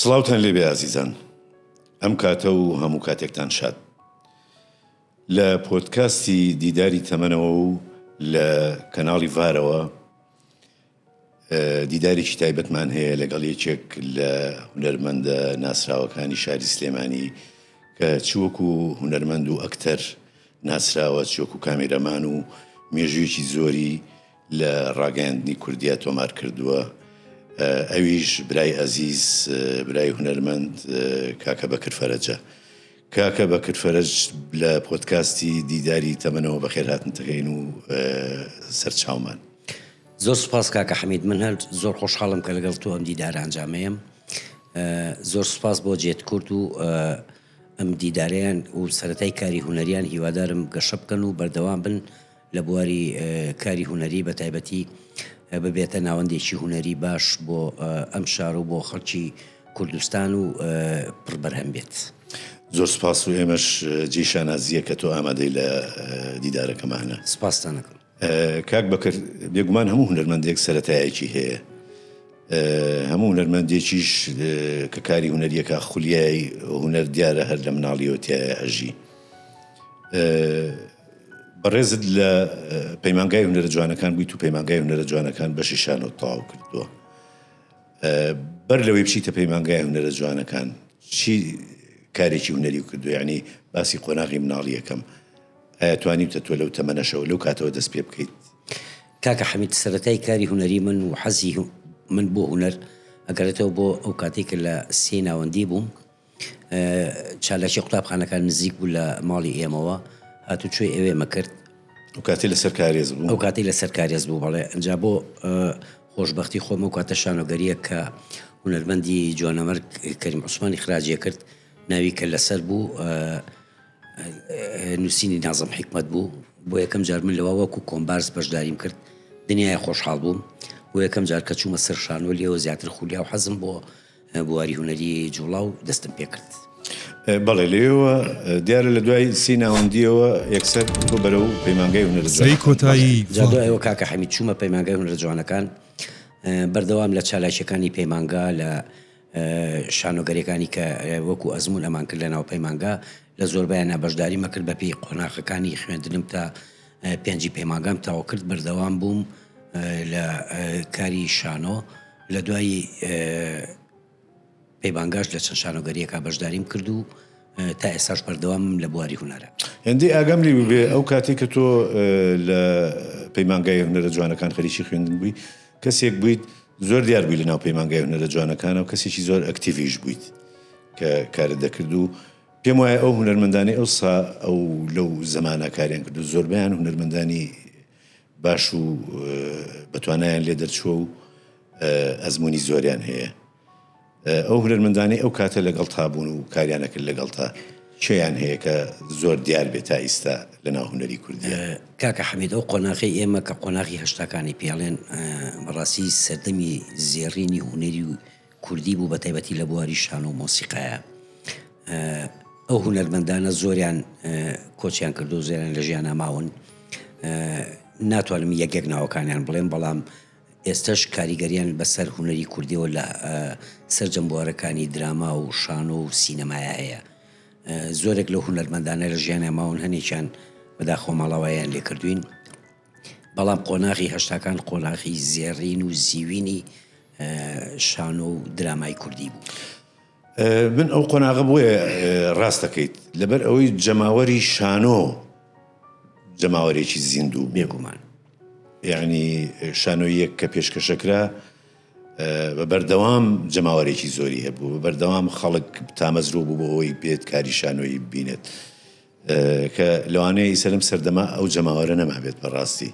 سڵاوتان لێبێ ئازیزان ئەم کاتە و هەموو کاتێکتان شاد. لە پۆدکاستی دیداری تەمەنەوە و لە کەناڵی ڤارەوە دیدارێکی تایبەتمان هەیە لەگەڵ یەکێک لە هونەرمەندە ناسراوەکانی شاری سلێمانی کە چ وەکو هونەرمەند و ئەکتەر ناسراوە چ وەکو کامێرەمان و مێژوویەکی زۆری لە ڕاگەیاندنی کوردیا تۆمار کردووە ئەویش برای ئەزیز برای هونەرمەند کاکە بەکر فەرەجە. کاکە بەکر فەرەج لە پۆدکاستی دیداری تەمەنەوە بەخێرهاتنت دەکەین و سەرچاومان. زۆر سوپاس کاکە حەمید من هەر زۆر خۆشحاڵم کە لەگەڵ تۆ ئەم دیدارە ئەنجامەیەم زۆر سوپاس بۆ جێت کورد و ئەم دیدارەیان و سەتای کاری هونەریان هیوادارم گەشە بکەن و بەردەوام بن لە بواری کاری هونەری بە تایبەتی ببێتە ناوەندێکی هونەری باش بۆ ئەم شار و بۆ خەڵکی کوردستان و پڕ بەرهەم بێت. زۆر سپاس و ئێمەش جێی شانازییە کە تۆ ئامادەی لە دیدارەکەمانە. سپاستان ئەکەم. کاک بەکر بێگومان هەموو هونەرمەندێک سەرەتایەکی هەیە. هەموو هونەرمەندێکیش کە کاری هونەریەکە خولیای هونەر دیارە هەر لە مناڵیەوە تیایا ئەژی. بەڕێزت لە پەیمانگای هونەرە جوانەکان بوویت و پەیمانگای هونەرە جوانەکان بەشی شانۆت تەواو کردووە. بەر لەوەی بچیتە پەیمانگای هونەرە جوانەکان چی کارێکی هونەری کردو یعنی باسی قۆناغی مناڵیەکەم ئایا توانیوتە تۆ لەو تەمەنەشەوە لەو کاتەوە دەست پێ بکەیت؟ کاکە حەمید سەرەتای کاری هونەری من و حەزی من بۆ هونەر ئەگەڕێتەوە بۆ ئەو کاتەی کە لە سێی ناوەندی بووم چالاکی قوتابخانەکان نزیک بوو لە ماڵی ئێمەوە هاتوچۆی ئەوێمە کرد. ئەو کاتەی لەسەر کارێز بوو؟ ئەو کاتەی لەسەر کارێز بوو بەڵێ. ئینجا بۆ خۆشبەختی خۆم ئەو کاتە شانۆگەرییەک کە هونەرمەندی جوانەمەرگ کەریم عوسمان ئیخراجی کرد ناوی کە لەسەر بوو نووسینی نازم حیکمەت بوو بۆ یەکەم جار من لەوە وەکو کۆمبارس بەشداریم کرد دنیای خۆشحاڵ بووم بۆ یەکەم جار کە چوومە سەر شانۆ لێوە زیاتر خولیا و حەزم بۆ بواری هونەری جوڵا و دەستم پێکرد. بەڵێ لەوێوە دیارە لە دوای سی ناوەندیەوە یەکسەر تۆ بەرەو پەیمانگای هونەرە قسەی جوانەکان. کۆتایی جا ڤاڕ. دوای ئەوە کاکە حەمید چوومە پەیمانگای هونەرە جوانەکان بەردەوام لە چالاکیەکانی پەیمانگا لە شانۆگەریەکانی کە وەکو ئەزموون ئەمان کرد لە ناو پەیمانگا لە زۆربەیانا بەشداریمە کرد بەپێی قۆناغەکانی خوێندنم تا پێنجی پەیمانگام تەواو کرد بەردەوام بووم لە کاری شانۆ لە دوای پەیمانگاش لە چەند شانۆگەریەکە بەشداریم کرد و تا ئێستاش بەردەوامم لە بواری هونەرە. هێندەی ئاگام لێ بووبێ ئەو کاتەی کە تۆ لە پەیمانگای هونەرە جوانەکان خەریکی خوێندن بووی کەسێک بوویت زۆر دیار بووی لە ناو پەیمانگای هونەرە جوانەکانە و کەسێکی زۆر ئەکتیڤیش بوویت کە کارت دەکرد و پێم وایە ئەو هونەرمەندانەی ئەوسا ئەو لەو زەمانە کاریان کرد و زۆربەیان هونەرمەندانی باش و بەتوانایان لێ دەرچووە و ئەزمموی زۆریان هەیە ئەو هونەرمەندانەی ئەو کاتە لەگەڵتا بوون و کاریان ئەکرد لەگەڵتا کێیان هەیە کە زۆر دیار بێت تا ئیستا لەناو هونەری کوردیا؟ کاکە حەمید ئەو قۆناغەی ئێمە کە قۆناغی هەشتاکانی پێڵێن بەڕاستی سەردەمی زێڕینی هونەری کوردی بوو بەتایبەتی لە بواری شانۆ و مۆسیقایە ئەو هونەرمەندانە زۆریان کۆچیان کردو زۆریان لە ژیانا ماون ناتوانم یەک یەک ناوەکانیان بڵێم بەڵام ئێستەش کاریگەریان بەسەر هونەری کوردیەوە لە سەرجەم بوارەکانی دراما و شانۆ و سینەمایا هەیە. زۆرێک لەو هونەرمەندانە لە ژیانیا ماون هەنێکیان بەداخەوە ماڵاواییان لێکردوین. بەڵام قۆناغی هەشتاکان قۆناغی زێڕین و زیوینی شانۆ و درامای کوردی بوو. من ئەو قۆناغە بۆیە ڕاست دەکەیت لەبەر ئەوەی جەماوەری شانۆ جەماوەرێکی زیندوو بوو. بێگومان. یەعنی شانۆییەک کە پێشکەشەکرا بە بەردەوام جەماوەرێکی زۆری هەبوو، بە بەردەوام خەڵک تامەزرۆ بوو بۆ ئەوەی بێت کاری شانۆیی ببینێت کە لەوانەیە ئیسە لەم سەردەمە ئەو جەماوەرە نەمابێت بەڕاستی.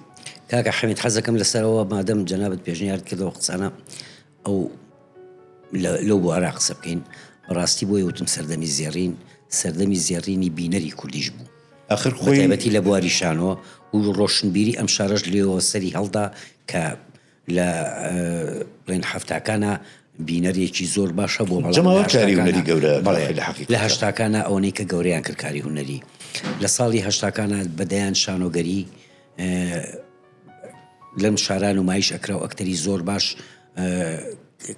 کاکە حەمید حەزەکەم لەسەرەوە مادەم جەنابت پێشنیارت کردەوە قسانە ئەو لەو بوارە قسە بکەین بەڕاستی بۆیە وتم سەردەمی زێڕین سەردەمی زێڕینی بینەری کوردیش بوو ئەخر خۆی بەتایبەتی لە بواری شانۆ و ڕۆشنبیری ئەم شارەش لێەوە سەری هەڵدا کە لە بڵێن حەفتاکانە بینەرێکی زۆر باشە بۆ بەڵام جەماوەر کاری هونەری گەورە بەڵێ لە حەقیقەت لە هەشتاکانە ئەوەنەی کە گەورەیان کرد کاری هونەری لە ساڵی هەشتاکانە بەدەیان شانۆگەری لەم شارە نمایش ئەکرا و ئەکتەری زۆر باش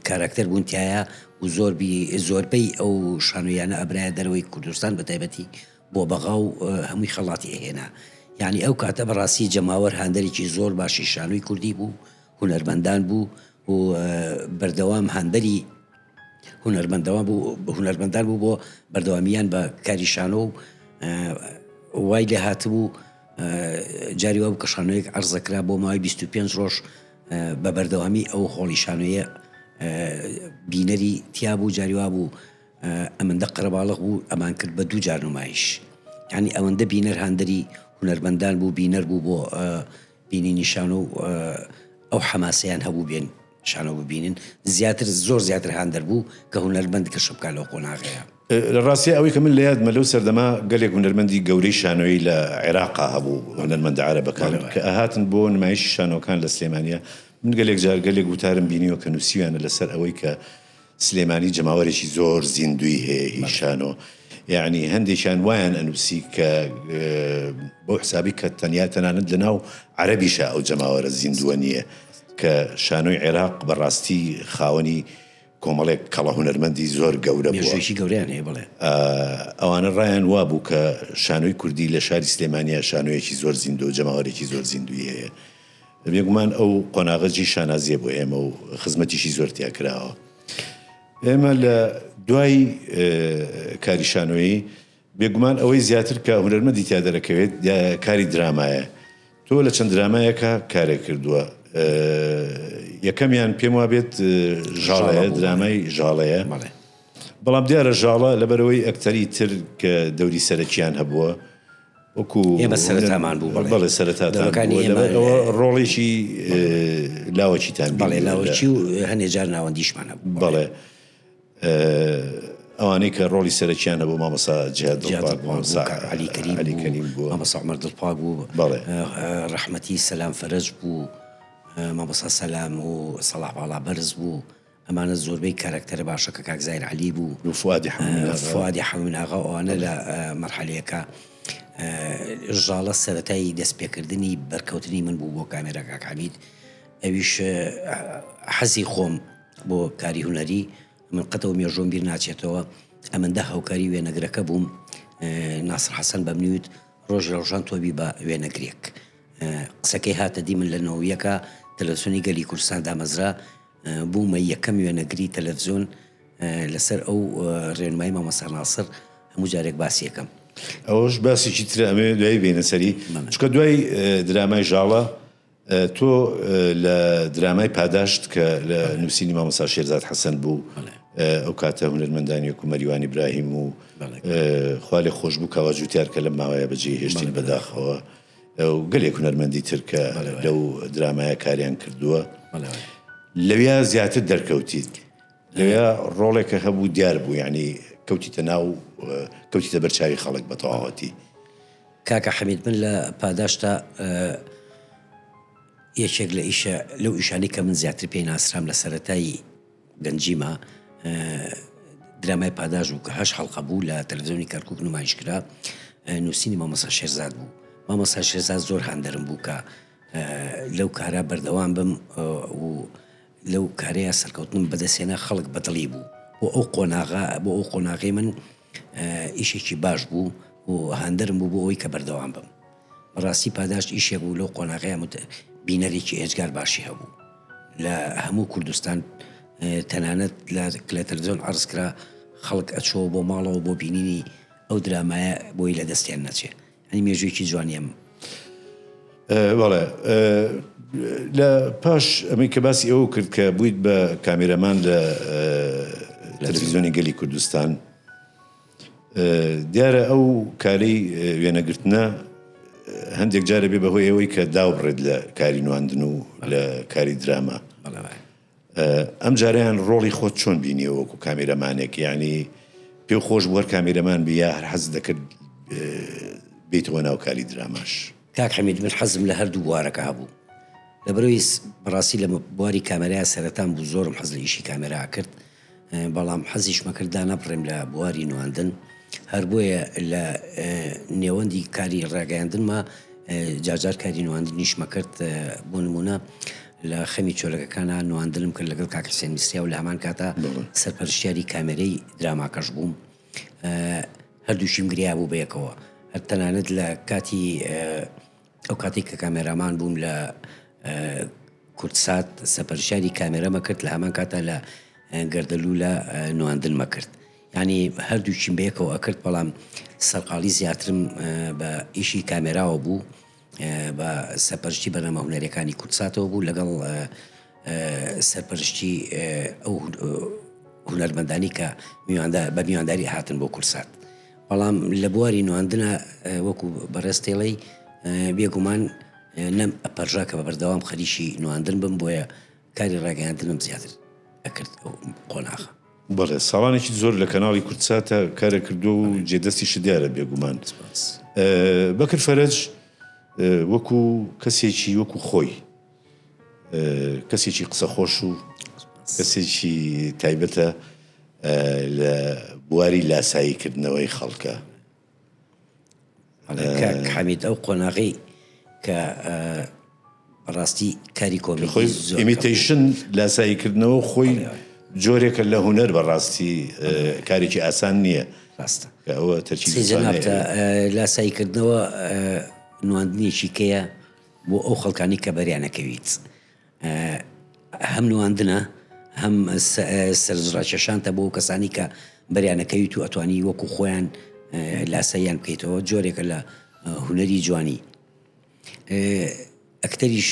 کاراکتەر بوون تایە و زۆربی زۆربەی ئەو شانۆیانە ئەبرایە دەرەوەی کوردستان بە تایبەتی بۆ بەغا و هەمووی خەڵاتی ئەهێنا یانی ئەو کاتە بەڕاستی جەماوەر هاندەرێکی زۆر باشی شانۆی کوردی بوو هونەرمەندان بوو و بەردەوام هاندەری هونەرمەندەوان بوو هونەرمەندان بوو بۆ بەردەوامیان بە کاری شانۆ و وای لێ هاتبوو جاری وا بوو کە شانۆیەک عەرزەکرا بۆ ماوەی 25 ڕۆژ بە بەردەوامی ئەو هۆڵی شانۆیە بینەری تیا بوو جاری وا بوو ئەمەندە قەرەباڵغ بوو ئەمان کرد بە دوو جار نمایش یعنی ئەوەندە بینەر هاندەری هونەرمەندان بوو بینەر بوو بۆ بینینی شانۆ و ئەو حەماسەیان هەبوو بێن شانۆ ببینن زیاتر زۆر زیاتر هاندەر بوو کە هونەرمەند گەشە بکات لەو قۆناغەیە. لە ڕاستیا ئەوەی کە من لە یادمە لەو سەردەمە گەلێک هونەرمەندی گەورەی شانۆیی لە عێراقا هەبوو هونەرمەندە عەرەبەکان کە ئەهاتن بۆ نمایشی شانۆکان لە سلێمانیا من گەلێک جار گەلێک وتارم بینیوە کە نووسیویانە لەسەر ئەوەی کە سلێمانی جەماوەرێکی زۆر زیندووی هەیە هی شانۆ یەعنی هەندێکیان وایان ئەنووسی کە بەو حسابی کە تەنیا تەنانەت لەناو عەرەبیشا ئەو جەماوەرە زیندووە نییە کە شانۆی عێراق بەڕاستی خاوەنی کۆمەڵێک کەڵە هونەرمەندی زۆر گەورە بووە. مێژوویەکی گەورەیان هەیە بەڵێ. ئەوانە ڕایان وابوو کە شانۆی کوردی لە شاری سلێمانیا شانۆیەکی زۆر زیندووە و جەماوەرێکی زۆر زیندووی هەیە. بێگومان ئەو قۆناغە جێی شانازییە بۆ ئێمە و خزمەتیشی زۆر تیا کراوە. ئێمە لە دوای کاری شانۆیی بێگومان ئەوەی زیاتر کە هونەرمەندی تیا دەرەکەوێت کاری درامایە. تۆ لە چەند درامایەکا کارێک کردووە. یەکەمیان پێم وابێت ژاڵەیە، درامای ژاڵەیە. بەڵام دیارە ژاڵە لەبەرئەوەی ئەکتەری تر کە دەوری سەرەکیان هەبووە وەکو ئێمە سەرەتامان بوو بەڵێ. بەڵێ سەرەتاتان دەورەکانی بووە ئێمە لەبەر ئەوە ڕۆڵێکی لاوەکیتان بەڵێ بینیوە لە لاوەکی و هەنێ جار ناوەندیشمان هەبوو بەڵێ. ئەوانەی کە ڕۆڵی سەرەکیان هەبوو مامۆستا جیهاد جیهاد دڵپاک دڵپاک بوو، مامۆستا کاک عەلی کەریم عەلی بوو، کەریم بووە. مامۆستا عومەر دڵپاک بوو، بەڵێ. ڕەحمەتی سەلام فەرەج بوو، مامۆستا سەلام و سەڵاح باڵابەرز بوو، ئەمانە زۆربەی کارەکتەرە باشەکە کاک زاهیر عەلی بوو، و فوئادی حەمەمین ئاغا. فوئادی حەمەمین ئاغا و ئەوانە لە مەرحەلەیەکە ژاڵە سەرەتای دەستپێکردنی بەرکەوتنی من بوو بۆ کامێرا کاک حەمید ئەویش حەزی خۆم بۆ کاری هونەری من قەت ئەو مێژووم بیر ناچێتەوە ئەمەندە هاوکاری وێنەگرەکە بووم ناسر حەسەن بەمنی وت ڕۆژ لە ڕۆژان تۆ بی بە وێنەگرێک قسەکەی هاتە دی من لە نەوەیەکە تەلەفزیۆنی گەلی کوردستان دامەزرا بوومە یەکەم وێنەگری تەلەفزیۆن لەسەر ئەو ڕێنمایی مامۆستا ناسر هەموو جارێک باسی یەکەم. ئەوەش باسێکی ترە ئەمەوێ دوایی بێینە سەری چونکە دوای درامای ژاڵە تۆ لە درامای پاداشت کە لە نووسینی مامۆستا شێرزاد حەسەن بوو ئەو کاتە هونەرمەندانی وەکو مەریوان ئیبراهیم و خوا لێ خۆش بوو کاوە جوتیار کە لەم ماوەیە بەجێی هێشتین بەداخەوە و گەلێک هونەرمەندی تر کە لەو درامایە کاریان کردووە لەویا زیاتر دەرکەوتیت لەویا ڕۆڵێکە هەبوو دیار بوو یعنی کەوتیتە ناو کەوتیتە بەر چاوی خەڵک بە تەواوەتی. کاکە حەمید من لە پاداشتا یەکێک لە ئیشە لەو ئیشانەی کە من زیاتر پێی ناسرام لە سەرەتای گەنجیما درامای پاداش بوو کە هەش حەڵقە بوو لە تەلەڤزیۆنی کەرکک نمایش کرا نووسینی مامۆستا شێرزاد بوو مامۆستا شێرزاد زۆر هاندەرم بوو کە لەو کارە بەردەوام بم و لەو کارەیا سەرکەوتنم بەدەستهێنا خەڵک بەدڵی بوو بۆ ئەو قۆناغە بۆ ئەو قۆناغەی من ئیشێکی باش بوو و هاندەرم بوو بۆ ئەوەی کە بەردەوام بم بەڕاستی پاداشت ئیشێک بوو لەو قۆناغەیە بینەرێکی ئێجگار باشی هەبوو لە هەموو کوردستان تەنانەت لە تەلەڤزیۆن عەرز کرا خەڵک ئەچۆ بۆ ماڵەوە بۆ بینینی ئەو درامایە بۆی لە دەستیان نەچێ یانی مێژوویەکی جوانی ئەم. بەڵێ لە پاش ئەمەی کە باسی ئەوە کرد کە بوویت بە کامێرەمان لە تەلەڤیزیۆنی گەلی کوردستان دیارە ئەو کارەی وێنەگرتنە هەندێک جارە بێ بەهۆی ئەوەی کە داوبڕێت لە کاری نواندن و لە کاری دراما. ئەم جارەیان ڕۆڵی خۆت چۆن بینیەوە وەکو کامیرەمانێک یانی پێو خۆش بوو هەر کامیرەمان بی یا هەر حەزت دەکرد بێیتەوە ناو کاری دراماش؟ کاک حەمید من حەزم لە هەردوو بوارەکە هەبوو لەبەرئەوەی بەڕاستی لە بواری کامێرای سەرەتام بوو زۆرم حەز لە ئیشی کامێرا ئەکرد بەڵام حەزیشمە کرد دانەبڕێم لە بواری نواندن هەر بۆیە لە نێوەندی کاری ڕاگەیاندنما جارجار کاری نواندنیشمە کرد بۆ نمونە. لە خەمی چۆلەکەکانا نواندنم کرد لەگەڵ کاک حسێن میسریا و لە هەمان کاتا سەرپەرشتیاری کامێرەی دراماکەش بووم. هەردووکیم گریا بوو بەیەکەوە. هەر تەنانەت لە کاتی ئەو کاتێک کە کامێرامان بووم لە کوردسات سەرپەرشتیاری کامێرەمە کرد لە هەمان کاتا لە گەردەلوولە نواندنمە کرد. یانی هەردووکیم بەیەکەوە ئەکرد بەڵام سەرقاڵی زیاترم بە ئیشی کامێراوە بوو بە سەرپەرشتی بەرنامە هونەریەکانی کوردساتەوە بوو لەگەڵ سەرپەرشتی ئەو هونەرمەندانی کە بە میوانداری هاتن بۆ کوردسات بەڵام لە بواری نواندنە وەکو بەڕێز تێڵی بێگومان نەم ئەپەرژا کە بە بەردەوام خەریکی نواندن بم بۆیە کاری ڕاگەیاندنم زیاتر ئەکرد ئەو قۆناغە. بەڵێ ساڵانێکی زۆر لە کەناڵی کوردساتە کارە کردووە و جێ دەستیشت دیارە بێگومان. بەکر فەرەج وەکو کەسێکی وەکو خۆی کەسێکی قسەخۆش و کەسێکی تایبەتە لە بواری لاسایی کردنەوەی خەڵکە. کاک حەمید ئەو قۆناغەی کە بەڕاستی کاری کۆمیدی خۆی زۆر کەم بوو. imitation لاسایی کردنەوە خۆی جۆرێکە لە هونەر بەڕاستی کارێکی ئاسان نییە. ڕاستە. کە ئەوە تەرکیز قسەی و توانای جەنابتە ئەوێ. لاسایی کردنەوە نواندنێکی کەیە بۆ ئەو خەڵکانی کە بەریانەکەویت. هەم نواندنە هەم سەرنجڕاکێشانتە بۆ ئەو کەسانی کە بەریانەکەویت و ئەتوانی وەکو خۆیان لاساییان بکەیتەوە جۆرێکە لە هونەری جوانی ئەکتەریش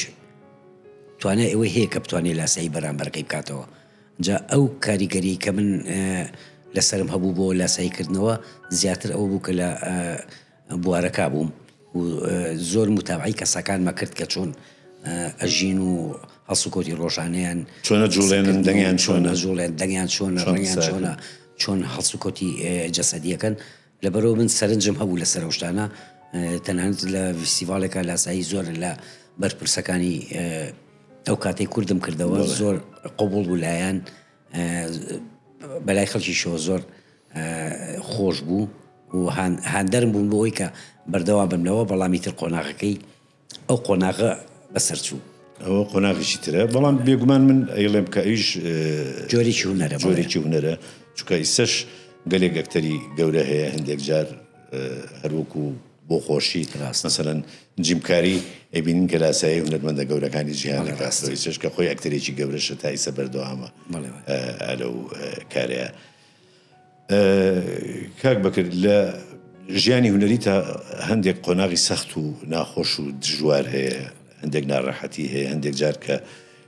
توانای ئەوەی هەیە کە بتوانێت لاسایی بەرامبەرەکەی بکاتەوە جا ئەو کاریگەری کە من لەسرم هەبوو بۆ لاساییکردنەوە زیاتر ئەوە بوو کە لە بوارەکە بووم و زۆر موتابعەی کەسەکانمە کرد کە چۆن ئەژین و هەڵسوکەوتی ڕۆژانەیان چۆنە جوڵێنن دەنگیان چۆنە جوڵێن دەنگیان چۆنە ڕەنگیان چۆنە چۆن هەڵسوکەوتی جەسەدیەکەن لەبەرەوە من سەرنجم هەبوو لەسەر ئەو شتانە تەنانەت لە فیستیڤاڵێکا لاسایی زۆر لە بەرپرسەکانی ئەو کاتەی کوردم کردەوە زۆر قبوڵ بوو لایەن بەلای خەڵکیشەوە زۆر خۆش بوو و هاندەرم بوون بۆ ئەوەی کە بەردەوام بم لەوە بەڵام ئیتر قۆناغەکەی ئەو قۆناغە بەسەر چوو. ئەوە قۆناغێکی ترە بەڵام بێگومان من ئەیڵێم کە ئەویش جۆرێکی هونەرە جۆرێکی هونەرە چونکە ئیسەش گەلێک ئەکتەری گەورە هەیە هەندێک جار هەروەکو بۆ خۆشی مەسەلەن جیم کاری ئەیبینین کە لاسایی هونەرمەندە گەورەکانی جیهان دەکاتەوە ئیسەش کە خۆی ئەکتەرێکی گەورەشە تا ئیسە بەردەوامە لەو کارەیە. کاک بەکر لە ژیانی هونەری تا هەندێک قۆناغی سەخت و ناخۆش و دژوار هەیە هەندێک ناڕەحەتی هەیە هەندێک جار کە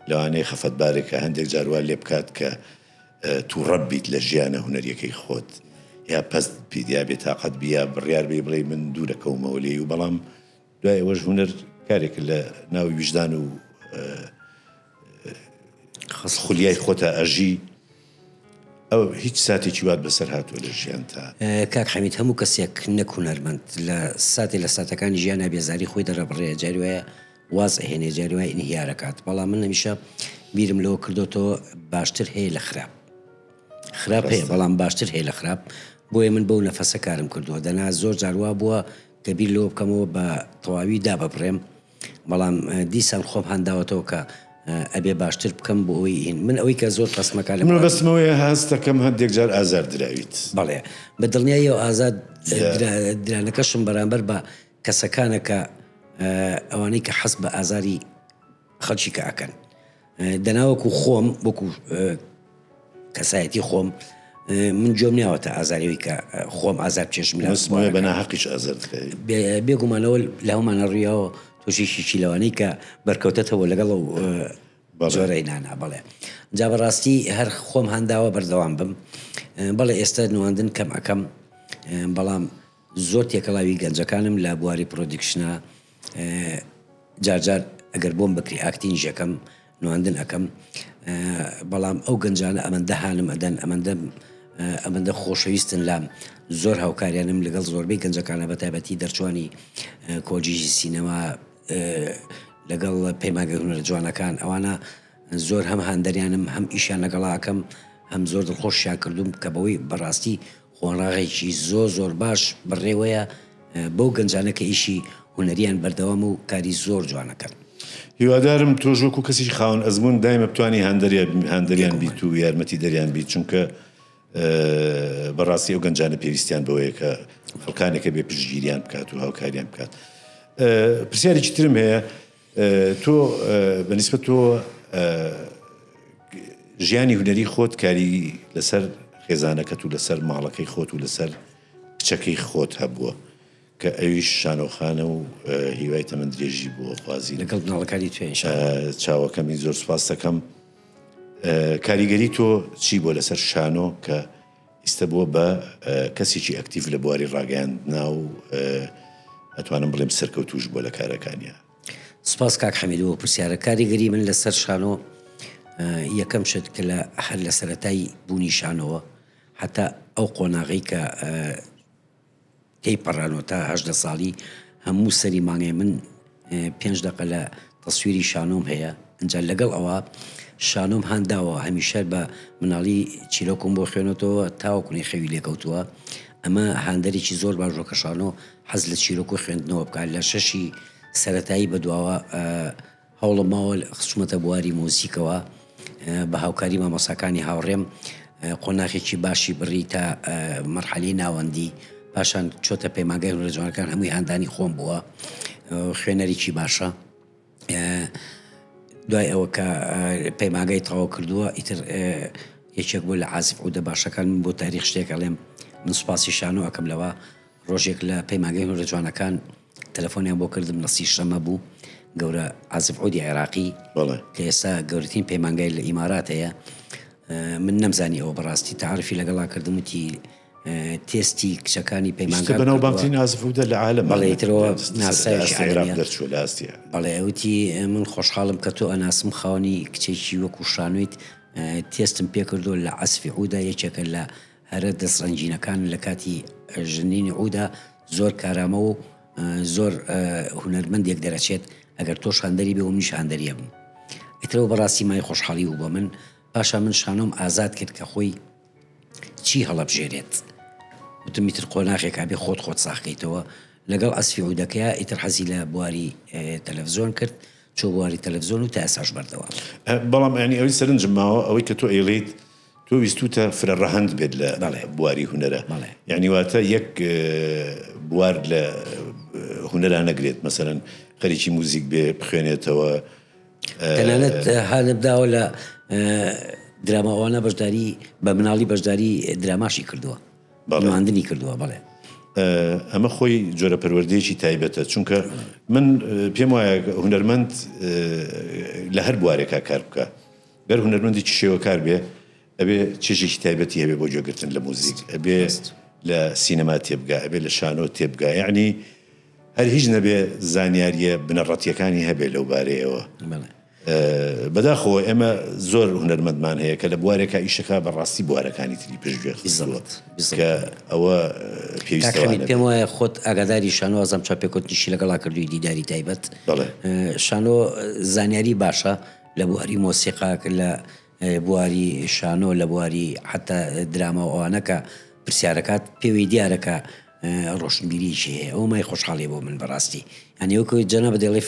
لەوانەیە خەفەتبارێکە هەندێک جار وا لێ بکات کە تووڕە بیت لە ژیانە هونەریەکەی خۆت یا پەست بیت یا بێتاقەت بی یا بڕیار بی بڵێی من دوورەکەومەوە لێی و بەڵام دوای ئەوەش هونەر کارێکە لە ناو ویژدان و خولیای خۆتا ئەژی ئەو هیچ ساتێکی وات بەسەر هاتووە لە ژیانتا؟ کاک حەمید هەموو کەسێک نەک هونەرمەند لە ساتێ لە ساتەکانی ژیانا بێزاری خۆی دەرەبڕێ جاری وایە واز ئەهێنێ جاری وایە ئینهیار ئەکات بەڵام من هەمیشە بیرم لەوە کردۆتەوە باشتر هەیە لە خراپ خراپ هەیە بەڵام باشتر هەیە لە خراپ بۆیە من بەو نەفەسە کارم کردووە دەنا زۆر جار وا بووە کە بیر لەوە بکەمەوە بە تەواوی داببڕێم بەڵام دیسان خۆم هانداوەتەوە کە ئەبێ باشتر بکەم بۆ ئەوەی هین من ئەوەی کە زۆر پەسمەکە لە من مەبەستمەوەیە هەستەکەم هەندێک جار ئازار دراویت. بەڵێ بە دڵنیاییەوە ئازاد درانەکەشم بەرامبەر بە کەسەکانە کە ئەوانەی کە حەز بە ئازاری خەڵکی کە ئەکەن دەنا وەکو خۆم وەکو کەسایەتی خۆم من گوێم ناوەتە ئازاریەوەی کە خۆم ئازار بچێژم لە بە ناهەقیش ئازار بێگومانەوە لە هەمانە ڕویەوە تۆشێکی لەوانەی کە بەرکەوتەتەوە لەگەڵ ئەو جۆرەی نانا بەڵێ جا بەڕاستی هەر خۆم هانداوە بەردەوام بم بەڵێ ئێستا نواندن کەم ئەەکەم بەڵام زۆر تێکەڵاوی گەنجەکانم لە بواری production ا جار جار ئەگەر بۆم بکری acting یش ئەکەم نواندن ئەکەم بەڵام ئەو گەنجانە ئەمەندە هانم ئەدەن ئەمەندە ئەمەندە خۆشەویستن لام زۆر هاوکاریانم لەگەڵ زۆربەی گەنجەکانە بە تایبەتی دەرچوانی کۆلیژی سینەما لەگەڵ پەیمانگە هونەرە جوانەکان ئەوانە زۆر هەم هاندەریانم هەم ئیشیان لەگەڵا ئەکەم هەم زۆر دڵخۆشیان کردوم کە بەوەی بەڕاستی قۆناغێکی زۆر زۆر باش بەڕێوەیە بەو گەنجانە کە ئیشی هونەریان بەردەوامە و کاری زۆر جوان ئەکەن. هیوادارم تۆش وەکو کەسێکی خاوەن ئەزموون دایمە بتانی هاندەریان بیت و یارمەتی دەریان بیت چونکە بەڕاستی ئەو گەنجانە پێویستیان بەوەیە کە خەڵکانێکە بێ پشتگیریان بکات و هاوکاریان بکات. پرسیارێکی ترم هەیە تۆ بەنیسبەت تۆ ژیانی هونەری خۆت کاری لەسەر خێزانەکەت و لەسەر ماڵەکەی خۆت و لەسەر کچەکەی خۆت هەبووە کە ئەویش شانۆخانە و هیوای تەمەن درێژی بۆ خوازین لەگەڵ مناڵەکانی توێ ان شاء اللە. چاوەکەمی زۆر سوپاست دەکەم. کاریگەری تۆ چی بووە لەسەر شانۆ کە ئیستە بووە بە کەسێکی ئەکتیڤ لە بواری ڕاگەیاندنا و ئەتوانم بڵێم سەرکەوتووش بووە لە کارەکانیا؟ سپاس کاک حەمید بۆ پرسیارە. کاریگەری من لەسەر شانۆ یەکەم شت کە لە هەر لە سەرەتای بوونی شانۆوە هەتا ئەو قۆناغەی کە تێی پەڕانوە تا 18 ساڵی هەموو سەری مانگێ من پێنج دەقە لە تەسویری شانۆم هەیە ئینجا لەگەڵ ئەوە شانۆم هان داوە هەمیشە بە مناڵی چیرۆکم بۆ خوێنێتەوە تاوەکو خەوی لێکەوتووە ئەمە هاندەرێکی زۆر باش بووە کە شانۆ حەز لە چیرۆک و خوێندنەوە بکات لە شەشی سەرەتایی بەدواوە هەوڵم ماوە خستومەتە بواری مۆزیکەوە بە هاوکاری مامۆساکانی هاوڕێم قۆناخێکی باشی بڕی تا مەرحەلەی ناوەندی پاشان چۆتە پەیمانگای هونەرە جوانەکان هەمووی هاندانی خۆم بووە خوێنەرێکی باشە دوای ئەوە کە پەیمانگای تەواو کردووە ئیتر یەکێک بوو لە عازف عودە باشەکان من بۆ تاریخ شتێک ئەڵێم من سوپاسی شانۆ ئەکەم لەوە ڕۆژێک لە پەیمانگای هونەرە جوانەکان تەلەفۆنیان بۆ کردم لە سی شەمە بوو گەورە عازف عودی عێراقی کە ئێستا گەورەترین پەیمانگای لە ئیمارات هەیە من نەمزانی ئەوە بەڕاستی تەعارفی لەگەڵا کردم وتی تێستی کچەکانی پەیمانگا بەناوبانگترین عازف عودە لە عالەم بەڵێ ئیترەوە ناسراوێکی عێراق دەرچووە لە ئاستی بەڵێ وتی من خۆشحاڵم کە تۆ ئەناسم خاوەنی کچێکی وەکو شانۆیت تێستم پێکردووە لە عەزفی عودا یەکێکە لە هەرە دەست ڕەنگینەکان لە کاتی ژنینی عودا زۆر کارامە و زۆر هونەرمەندێک دەرەچێت ئەگەر تۆش هاندەری بێ و منیش هاندەری ئەبم ئیترەوە بەڕاستی مای خۆشحاڵی بوو بۆ من پاشان من شانۆم ئازاد کرد کە خۆی چی هەڵەبژێرێت وتم ئیتر قۆناغێک ئەبێ خۆت خۆت ساخکەیتەوە لەگەڵ ئەسفی عودەکەیا ئیتر حەزی لە بواری تەلەفزیۆن کرد چۆ بواری تەلەفزیۆن و تا ئێستاش بەردەوامە. بەڵام یانی ئەوەی سەرنجم ماوە ئەوەی کە تۆ ئەیڵێیت تۆ ویستوتە فرە ڕەهەند بێت لە بواری هونەرە یانی واتە یەک بوار لە هونەرا نەگرێت مەسەلەن خەریکی موزیک بێ بخوێنێتەوە. تەنانەت هانم داوە لە دراما ئەوانە بەشداری بە مناڵی بەشداری دراماشی کردووە نواندنی کردووە بەڵێ. ئەمە خۆی جۆرە پەروەردەیەکی تایبەتە چونکە من پێم وایە هونەرمەند لە هەر بوارێکا کار بکە گەر هونەرمەندێکی شێوەکار بێ ئەبێ چێژێکی تایبەتی هەبێ بۆ گوێگرتن لە موزیک، ئەبێ لە سینەما تێبگا، ئەبێ لە شانۆ تێبگا، یەعنی هەر هیچ نەبێ زانیارییە بنەڕەتییەکانی هەبێ لەو بارەیەوە. بەداخەوە ئێمە زۆر هونەرمەندمان هەیە کە لە بوارێکا ئیشەکا بە ڕاستی بوارەکانی تری پشتگوێ خستووە کە ئەوە پێویستە کاک حەمید پێم وایە خۆت ئاگاداری شانۆ ئازام چاپێکەوتنیشی لەگەڵا کردووی دیداری تایبەت شانۆ زانیاری باشە لە بواری مۆسیقا لە بواری شانۆ لە بواری حتا دراما و ئەوانە کە پرسیارەکات پێوەی دیارە کە ڕۆشنبیریی هەیە ئەو مای خۆشحاڵی بۆ من بەڕاستی یانی وەکو جەنابت دەڵێ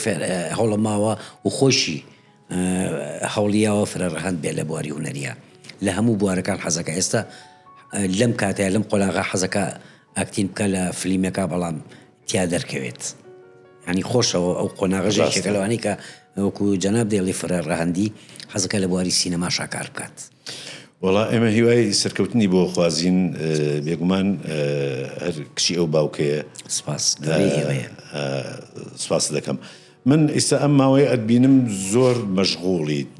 هەوڵە ماوە و خۆشی هەوڵیاوە فرە ڕەهەند بێ لە بواری هونەریە لە هەموو بوارەکان حەزەکە ئێستا لەم کاتەیە لەم قۆناغا حەزەکە acting بکە لە فلیمێکا بەڵام تیا دەرکەوێت یانی خۆشەوە ئەو قۆناغەش یەکێکە لەوانەی کە وەکو جەناب دەیڵی فرە ڕەهەندی حەزەکە لە بواری سینەماشا کار بکات. وەڵا ئێمە هیوای سەرکەوتنی بۆ خوازین بێگومان هەر کچی ئەو باوکەیە. سپاس گەورەی ئێوەیە. سپاست دەکەم. من ئیستا ئەم ماوەیە ئەتبینم زۆر مەشغوڵیت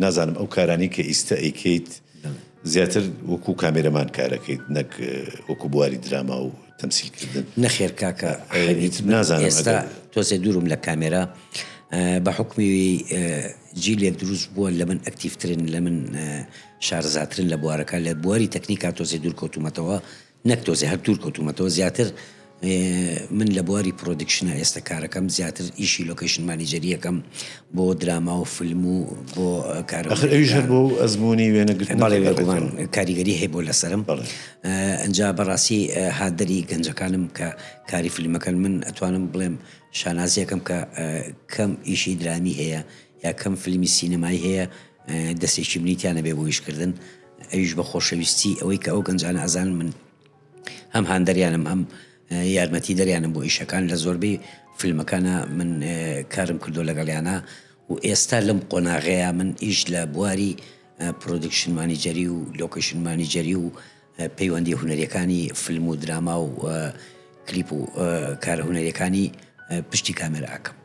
نازانم ئەو کارانەی کە ئیستە ئەیکەیت زیاتر وەکو کامێرەمان کارەکەیت نەک وەکو بواری دراما و تەمسیل کردن. نەخێر کاکە حەمید من ئێستا تۆزێ دوورم لە کامێرا بە حوکمی جیلێک دروست بووە لە من ئەکتیڤترن لە من شارەزاترن لە بوارەکە لە بواری تەکنیکا تۆزێ دوور کەوتوومەتەوە نەک تۆزێ هەر دوور کەوتوومەتەوە زیاتر من لە بواری production ە ئێستا کارەکەم زیاتر ئیشی location manager یەکەم بۆ دراما و فیلم و بۆ کارە ئەخر ئەویش هەر بۆ ئەزموونی وێنەگرتن بەڵێ بێگومان کاریگەری هەیە بۆ لەسەرم ئەنجا بەڕاستی هاندەری گەنجەکانم کە کاری فیلمەکەن من ئەتوانم بڵێم شانازیەکەم کە کەم ئیشی درامی هەیە یا کەم فیلمی سینەمایی هەیە دەستێکی منی تیا نەبێ بۆ ئیشکردن ئەویش بە خۆشەویستی ئەوەی کە ئەو گەنجانە ئەزانن من هەم هاندەریانم هەم یارمەتی دەریانم بۆ ئیشەکان لە زۆربەی فیلمەکانە من کارم کردو لەگەڵیانە و ئێستا لەم قۆناغەیە من ئیش لە بواری production manager ی و location manager ی و پەیوەندی هونەریەکانی فیلم و دراما و کلیپ و کارە هونەریەکانی پشتی کامێرا ئەکەم.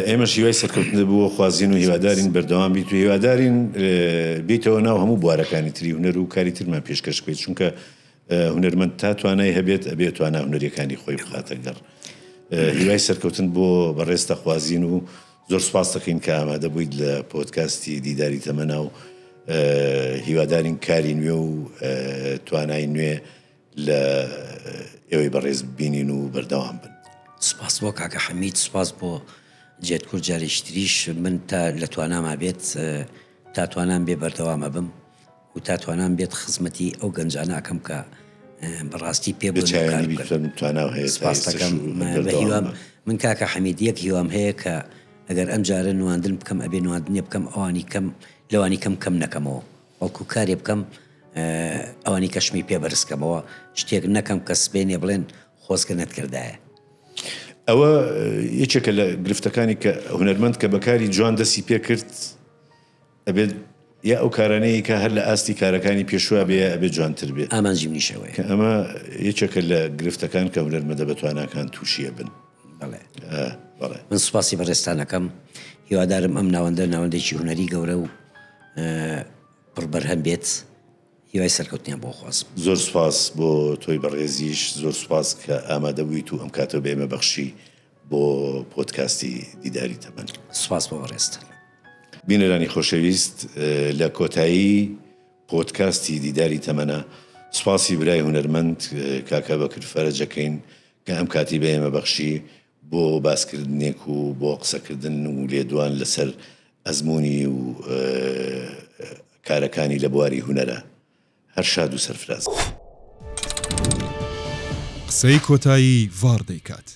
ئێمەش هیوای سەرکەوتنت بۆ خوازین و هیوادارین بەردەوام بیت و هیوادارین بیتەوە ناو هەموو بوارەکانی تری هونەر و کاری ترمان پێشکەش بکەیت چونکە هونەرمەند تا توانای هەبێت ئەبێت توانا هونەریەکانی خۆی بخاتە گەڕ هیوای سەرکەوتن بۆ بەڕێز دەخوازین و زۆر سپاس دەکەین کە ئامادە بوویت لە پۆدکاستی دیداری تەمەنا و هیوادارین کاری نوێ و توانای نوێ لە ئێوەی بەڕێز ببینین و بەردەوام بن. سوپاس بۆ کاکە حەمید سوپاس بۆ جێت کورد جارێکی تریش من تا لە تواناما بێت تا توانام بێ بەردەوام ئەبم و تا توانام بێت خزمەتی ئەو گەنجانە ئەکەم کە بەڕاستی پێ بڵێن و کار بکەن سوپاس دەکەم بە هیوام من کاکە حەمید یەک هیوام هەیە کە ئەگەر ئەم جارە نواندن بکەم ئەبێ نواندنێ بکەم ئەوانی کەم لەوانی کەم کەم نەکەمەوە بەڵکو کارێ بکەم ئەوانی کەشمی پێ بەرز کەمەوە شتێک نەکەم کە سبەینێ بڵێن خۆزگە نەتکردایە. ئەوە یەکێکە لە گرفتەکانی کە هونەرمەند کە بەکاری جوان دەستی پێکرد ئەبێت یا ئەو کارانەی کە هەر لە ئاستی کارەکانی پێشوە بێ ئەبێ جوانتر بێ ئامانجی منیش ئەوەیە. کە ئەمە یەکێکە لە گرفتەکان کە هونەرمەندە بەتواناکان تووشی ئەبن. بەڵێ. بەڵێ. من سوپاسی بەڕێزتان ئەکەم هیوادارم ئەم ناوەندە ناوەندێکی هونەری گەورە و پڕ بەرهەم بێت هیوای سەرکەوتنیان بۆ خوازم. زۆر سوپاس بۆ تۆی بەڕێزیش زۆر سوپاس کە ئامادە بوویت و ئەم کاتەو بە ئێمە بەخشی بۆ پۆدکاستی دیداری تەمەن. سوپاس بۆ بەڕێزتان. بینەرانی خۆشەویست لە کۆتایی پۆدکاستی دیداری تەمەنە سوپاسی برای هونەرمەند کاک ئەبەکر فەرەج ئەکەین کە ئەم کاتی بە ئێمە بەخشی بۆ باسکردنێک و بۆ قسەکردن و لێدوان لەسەر ئەزموونی و کارەکانی لە بواری هونەرا. هەر شاد و سەرفراز بن. قسەی کۆتایی ڤاڕ دەیکات.